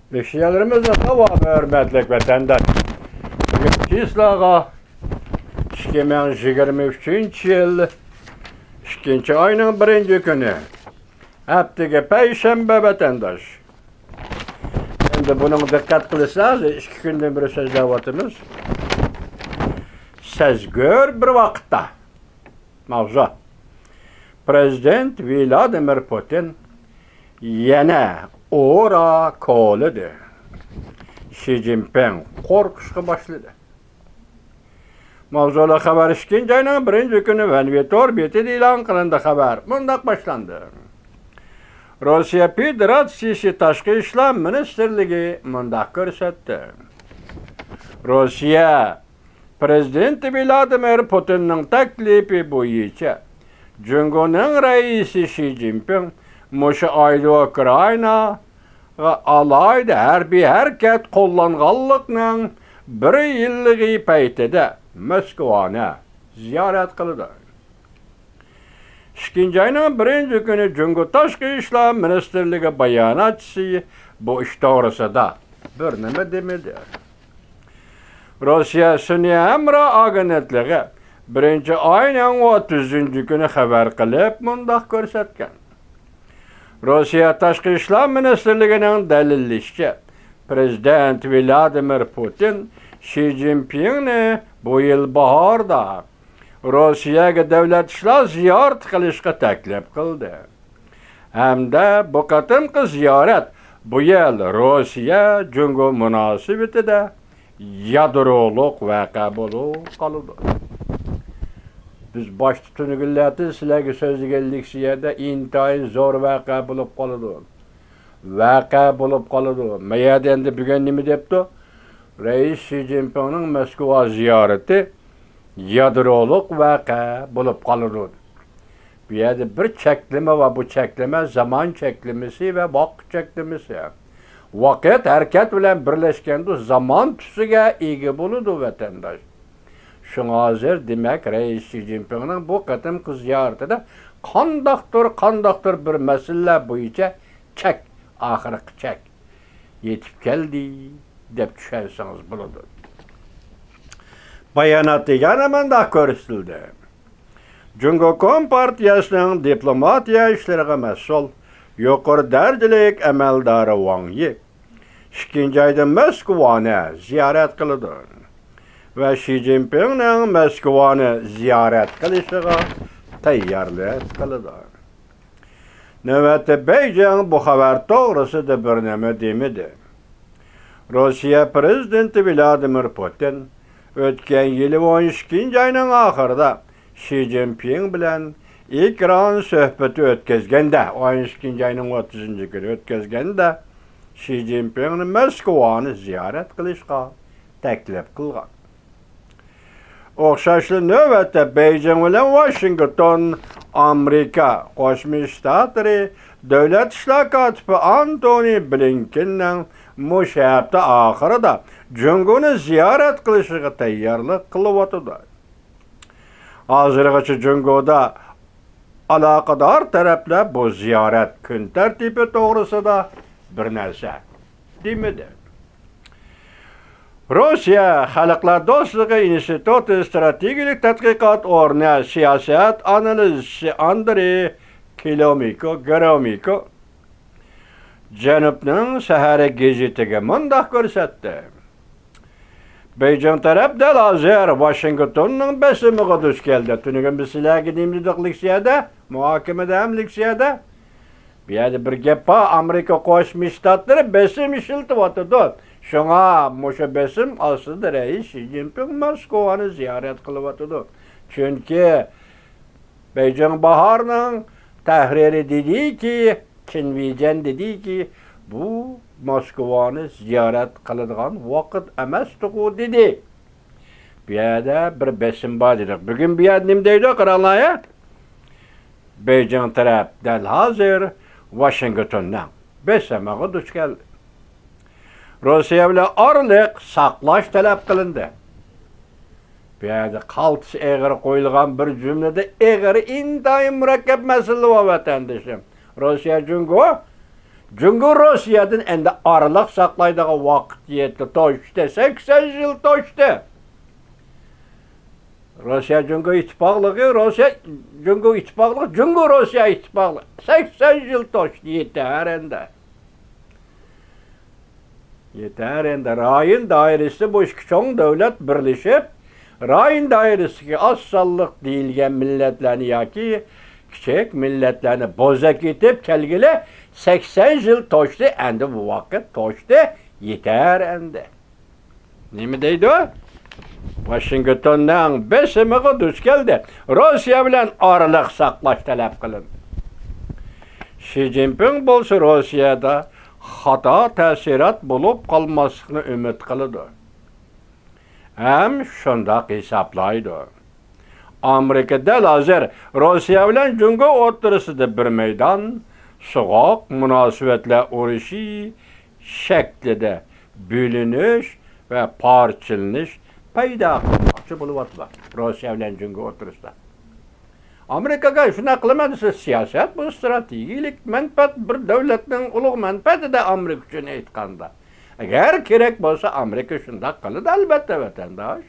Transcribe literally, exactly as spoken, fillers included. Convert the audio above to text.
لېكسىيەلىرىمىزنىڭ داۋامى، ھۆرمەتلىك ۋەتەنداش. بۈگۈنكى چىسلاغا ئىككى مىڭ يىگىرمە ئۈچىنچى يىل ئىككىنچى ئاينىڭ بىرىنچى كۈنى، ھەپتىگە پەيشەنبە ۋەتەنداش. ئەمدى بۇنىڭ دىققەت قىلسىڭىز، ئىككى كۈندىن بېرى سۆزلەۋاتىمىز. سەزگۈر بىر ۋاقىتتا ماۋزۇ. پرېزىدېنت ۋلادىمىر پۇتىن يەنە ئورا كولىدى. شى جىنپىڭ قورقۇشقا باشلىدى. ماۋزۇلۇق خەۋەر ئىككىنچى ئاينىڭ بىرىنچى كۈنى ۋەنۋى تور بېتىدە ئېلان قىلىندى. خەۋەر مۇنداق باشلاندى. روسىيە فېدېراتسىيىسى تاشقى ئىشلار مىنىستىرلىكى مۇنداق كۆرسەتتى. روسىيە پرېزىدېنتى ۋلادىمىر پۇتىننىڭ تەكلىپى بويىچە، جۇڭگونىڭ رەئىسى شى جىنپىڭ مۇشۇ ئايدا ئۇكرائىناغا ئالاھىدە ھەربىي ھەرىكەت قوللانغانلىقنىڭ بىر يىللىقى پەيتىدە موسكۋانى زىيارەت قىلىدۇ. ئىككىنچى ئاينىڭ بىرىنچى كۈنى جۇڭگو تاشقى ئىشلار مىنىستىرلىكى باياناتچىسى بۇ ئىش توغرىسىدا بىر نېمە دېمىدى. روسىيە سۈنئىي ھەمراھ ئاگېنتلىقى بىرىنچى ئاينىڭ ئوتتۇزىنچى كۈنى خەۋەر قىلىپ مۇنداق كۆرسەتكەن. روسىيە تاشقى ئىشلار مىنىستىرلىكىنىڭ دەلىللىشىچە، پرېزىدېنت ۋلادىمىر پۇتىن شى جىنپىڭنى بۇ يىل باھاردا روسىيەگە دۆلەت ئىشلار زىيارىتى قىلىشقا تەكلىپ قىلدى. ھەمدە بۇ قېتىمقى زىيارەت بۇ يىل روسىيە جۇڭگو مۇناسىۋىتىدە يادرولۇق ۋەقە بولۇپ قالىدۇ. بىز باشتا تۈنۈگۈنلەردىن سىلەرگە سۆزلىگەن لېكسىيەدە ئىنتايىن زور ۋەقە بولۇپ قالىدۇ. ۋەقە بولۇپ قالىدۇ. ما يەردە ئەمدى بۈگۈن نېمە دەپتۇ؟ رەئىس شى جىنپىڭنىڭ مەسكۇۋا زىيارىتى يادرولۇق ۋەقە بولۇپ قالىدۇ. بۇ يەردە بىر چەكلىمە بار، بۇ چەكلىمە زامان چەكلىمىسى ۋە ۋاقىت چەكلىمىسى. ۋاقىت ھەرىكەت بىلەن بىرلەشكەندە زامان تۈسىگە ئىگە بولىدۇ، ۋەتەنداش. شۇڭا ھازىر، دېمەك، رەئىس شى جىنپىڭنىڭ بۇ قېتىمقى زىيارىتىدە قانداقتۇر، قانداقتۇر بىر مەسىلىلەر بويىچە چەك، ئاخىرقى چەك يېتىپ كەلدى، دەپ چۈشەنسىڭىز بولىدۇ. باياناتتا يەنە مۇنداق كۆرسىتىلدى. جۇڭگو كومپارتىيەسىنىڭ دىپلوماتىيە ئىشلىرىغا مەسئۇل يۇقىرى دەرىجىلىك ئەمەلدارى ۋاڭ يى ئىككىنچى ئايدا موسكۋانى زىيارەت قىلىدۇ ۋە شى جىنپىڭنىڭ موسكۋانى زىيارەت قىلىشىغا تەييارلىق قىلىدۇ. نۆۋەتتە بېيجىڭ بۇ خەۋەر توغرىسىدا بىر نېمە دېمىدى. روسىيە پرېزىدېنتى ۋلادىمىر پۇتىن ئۆتكەن يىلى ئون ئىككىنچى ئاينىڭ ئاخىرىدا شى جىنپىڭ بىلەن ئېكران سۆھبىتى ئۆتكۈزگەندە، ئون ئىككىنچى ئاينىڭ ئوتتۇزىنچى كۈنى ئۆتكۈزگەندە، شى جىنپىڭنى موسكۋانى زىيارەت قىلىشقا تەكلىپ قىلغان. ئوخشاشلا نۆۋەتتە بېيجىڭ بىلەن ۋاشىنگتون، ئامېرىكا قوشما شتاتلىرى دۆلەت ئىشلار كاتىپى ئانتونى بلىنكېننىڭ مۇشۇ ھەپتە ئاخىرىدا جۇڭگونى زىيارەت قىلىشىغا تەييارلىق قىلىۋاتىدۇ. ھازىرغىچە جۇڭگودا ئالاقىدار تەرەپلەر بۇ زىيارەت كۈن تەرتىپى توغرىسىدا بىر نەرسە دېمىدى. روسىيە خەلقلەر دوستلۇقى ئىنستىتۇتى ئىستراتېگىيەلىك تەتقىقات ئورنى سىياسەت ئانالىزچىسى ئاندرېي كىلومىكو، گرومىكو جەنۇبنىڭ سەھەرى گېزىتىگە مۇنداق كۆرسەتتى. بېيجىڭ تەرەپ دەل ھازىر ۋاشىنگتوننىڭ بېسىمىغا دۇچ كەلدى. تۈنۈگۈن بىز سىلەرگە نېمە دېدۇق لېكسىيەدە؟ مۇھاكىمىدە ھەم لېكسىيەدە. بۇ يەردە بىر گەپ بار، ئامېرىكا قوشما شتاتلىرى بېسىم ئىشلىتىۋاتىدۇ. شۇڭا مۇشۇ بېسىم ئاستىدا رەئىس شى جىنپىڭ موسكۋانى زىيارەت قىلىۋاتىدۇ. چۈنكى بېيجىڭ باھارنىڭ تەھرىرى دېدىكى، چېن ۋېيجيەن دېدىكى، بۇ موسكۋانى زىيارەت قىلىدىغان ۋاقىت ئەمەستىغۇ، دېدى. بۇ يەردە بىر بېسىم بار دېدۇق. بۈگۈن بۇ يەردە نېمە دەيدۇ، قاراڭلار، ھە؟ بېيجىڭ تەرەپ دەل ھازىر ۋاشىنگتوننىڭ بېسىمىغا دۇچ كەلدى. روسىيە بىلەن ئارىلىق ساقلاش تەلەپ قىلىندى. بۇ يەردە قالتىس ئېغىر قويۇلغان بىر جۈملىدە ئېغىر، ئىنتايىن مۇرەككەپ مەسىلە بار، ۋەتەندىشىم. روسىيە جۇڭگو جۇڭگو روسىيەدىن ئەمدى ئارىلىق ساقلايدىغان ۋاقىت يەتتى، توشتى، سەكسەن يىل توشتى. روسىيە جۇڭگو ئىتتىپاقلىقى، روسىيە جۇڭگو ئىتتىپاقلىقى، جۇڭگو روسىيە ئىتتىپاقلىقى سەكسەن يىل توشتى، يېتەر ئەمدى. يېتەر ئەمدى. رايون دائىرىسىدە بۇ ئىككى چوڭ دۆلەت بىرلىشىپ، رايون دائىرىسىدىكى ئاز سانلىق دېيىلگەن مىللەتلەرنى ياكى كىچىك مىللەتلەرنى بوزەك ئېتىپ كەلگىلى سەكسەن يىل توشتى، ئەمدى بۇ ۋاقىت توشتى، يېتەر ئەمدى. نېمە دەيدۇ؟ ۋاشىنگتوننىڭ بېسىمىغا دۇچ كەلدى. روسىيە بىلەن ئارىلىق ساقلاش تەلەپ قىلىندى. شى جىنپىڭ بولسا روسىيەدە خاتا تەسىرات بولۇپ قالماسلىقنى ئۈمىد قىلىدۇ. ھەم شۇنداق ھېسابلايدۇ. ئامېرىكا دەل ھازىر روسىيە بىلەن جۇڭگو ئوتتۇرىسىدا بىر مەيدان سوغۇق مۇناسىۋەتلەر ئۇرۇشى شەكلىدە بۆلۈنۈش ۋە پارچىلىنىش پەيدا قىلماقچى بولۇۋاتىدۇ روسىيە بىلەن جۇڭگو ئوتتۇرىسىدا. ئامېرىكىغا شۇنداق قىلىمەن دېسە، سىياسەت بۇ، ستراتېگىيىلىك مەنپەئەت، بىر دۆلەتنىڭ ئۇلۇغ مەنپەئەتىدە ئامېرىكا ئۈچۈن ئېيتقاندا. ئەگەر كېرەك بولسا، ئامېرىكا شۇنداق قىلىدۇ، ئەلۋەتتە، ۋەتەنداش.